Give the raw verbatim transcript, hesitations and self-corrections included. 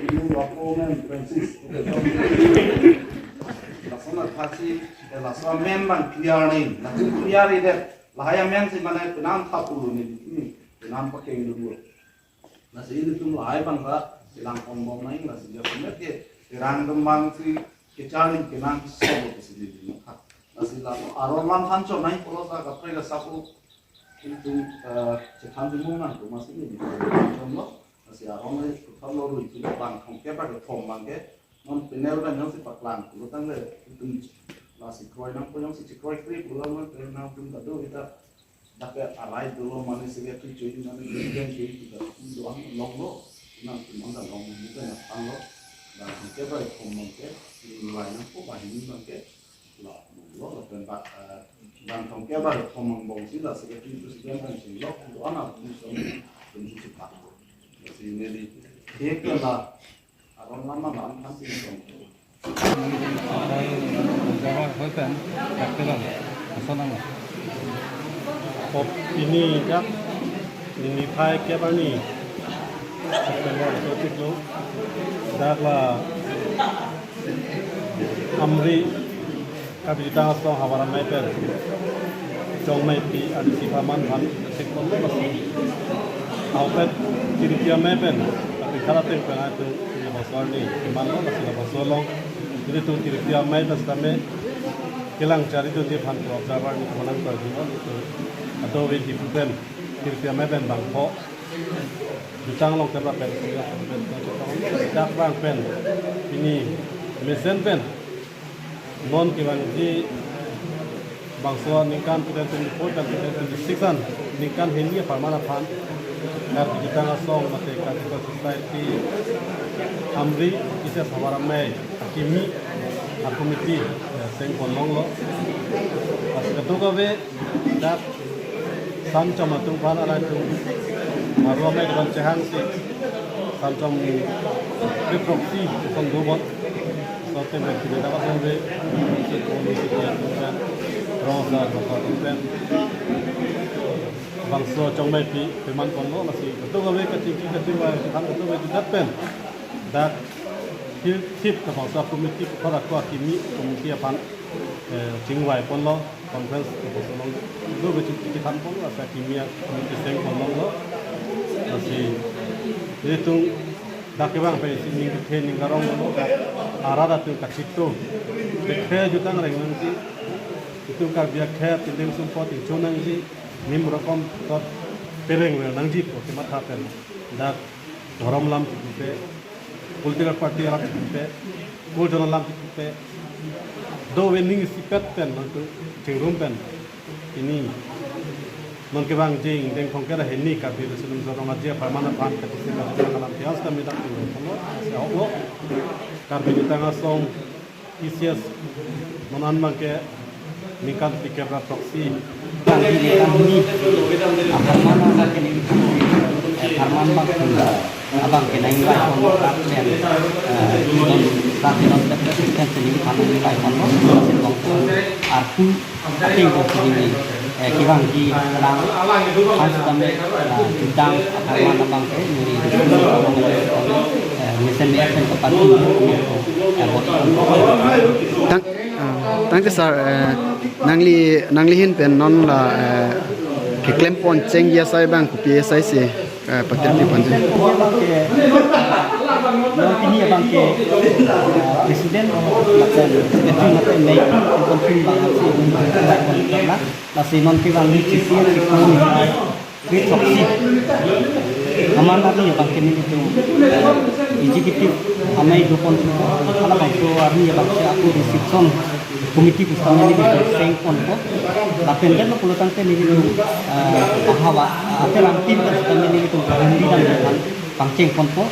Apo men Francis. Lason athak si, eh, laso amen abang clear nangji. Laso clear-idet. Lahai amen si mane penang thap ulu neli. Ini penang pakeng dulu. Lasi ilitum lahai abang ta kelang ponbom nangji, lasi jasemet ke terang kemang si kecharli penang sobo ke si neli nangkha. Lasi lapu aron lam than chot nangji pulo ta kaprek asap ilitum, eh, chethan jumung nangtum, lasi neli than chotlo. Lasi aron le puthot lo rui pulo, bang thomkep ra kethom abang ke non panel abang jongsi paklang pulo tangte ilitum lasi kroi nangpo, jongsi chekroikre pulo non panel nangtum kado kita dak ke arai dolo, mane secretary choi, mane president choi, kita do-an longlo, nangtum an ta long, kita nang tanglo. Bang thomkep ra kethom abang ke, neli rui nangpo, banghini abang ke lo, lo, lo, pen ba, eh, bang thomkep ra kethom angbong si la secretary president abang chenglo, do-an atum som, pen si chepak. Si neli, thek la, aron lam abang than si som. Hoi pen, dak ke bang, ason ang. Pop ini jak, niphai kep arni September aso chiklo, dak la Amri Karbi Jutang Asong Havar Amei pen Chongmeipi R D C apharman aphan chek ponlo, lasi ahokpet Tiripi Amei pen, tapi kala teng pen atum ini bosor ni iman lo, lasi la bosor along ilitum Tiripi Amei pen setame kelang charlidunji aphan pu observer ni kemanang terjun lo, ilitum ado ave Diphu pen Tiripi Amei pen bangpho jutang along terap pen, dak abang pen, ini mesen pen non kevangji bangso aningkan two thousand twenty-four dan two thousand twenty-six an ningkan hini apharman aphan Karbi Jutang Asong mate Karbi Society Amri P C S Havar Amei akimi a-committee, eh, cheng pon longlo. Lasi kadokave dak Sanchom atum aphan, alangtum Havar Amei aphan chehang si Sanchom ke proxy song do bot. So, pen pen kita dapat sampai si koni si dia atum pen, rong asar, rong asar atum pen bangso Chongmeipi peman ponlo, lasi kadokave kachingki kachingvai, kachethan kadokave judat pen dak thirtip kabangso committee, kora ko akimi committee aphan, eh, chingvai ponlo, conference ko bosonong do bechit chithan ponlo, lasi akimi a-committee cheng ponlonglo. Lasi ilitum dak kevang pen si ning kethe ning karong lo, dak arat atum kachito, kethe jutang reng nangji, itum Karbi akhei apindeng sumpot ingchon nangji, nim rokom tot pereng reng nangji pu kematha pen dak dhorom alam chipupe, political party alam chipupe, kol jon alam chipupe, do ave ning isipet pen nangtum chingrum pen, ini non kevangji ingdeng thomkep ra hini Karbi Riso Nimso Rong Aje apharman aphan kachisi kachisi alam tias kami dak tinglo, si ahok lo. Karbi Jutang Asong P C S non an abang ke ningkan phlikep ra throksi. Bang di ningkan hini apharman abang ke neli, eh, apharman abang ke, abang ke nang-invite pon rat pen, eh, non rat non tep tep tep si neli apharman invite ponlo, si bang arpu ating ko si neli, eh, kevangji lang aphan setame, eh, jutang apharman abang ke neli, eh, mesen me pen kepathi, eh, bot. Tang, ah, tangte sir, eh, nangli, nangli ahin pen non la, eh, keklem pon chengji asai abang kopi asai si, eh, patirpi ponji? Abang ke, non pini abang ke, eh, president, lapen secretary, lapen mei, lapen pin abang si, lapen, lapen, lasi non kevangji chisi, chikon, kre throksi aman arni abang ke nelitum, eh, executive amei do pon, halabangso arni abang ke ako reception committee pusitame nelitum cheng ponpo. Lapen det lo pulo tangte nelitum, eh, ahavar, ateram tin pusitame nelitum pahumri dam aphan pangcheng ponpo.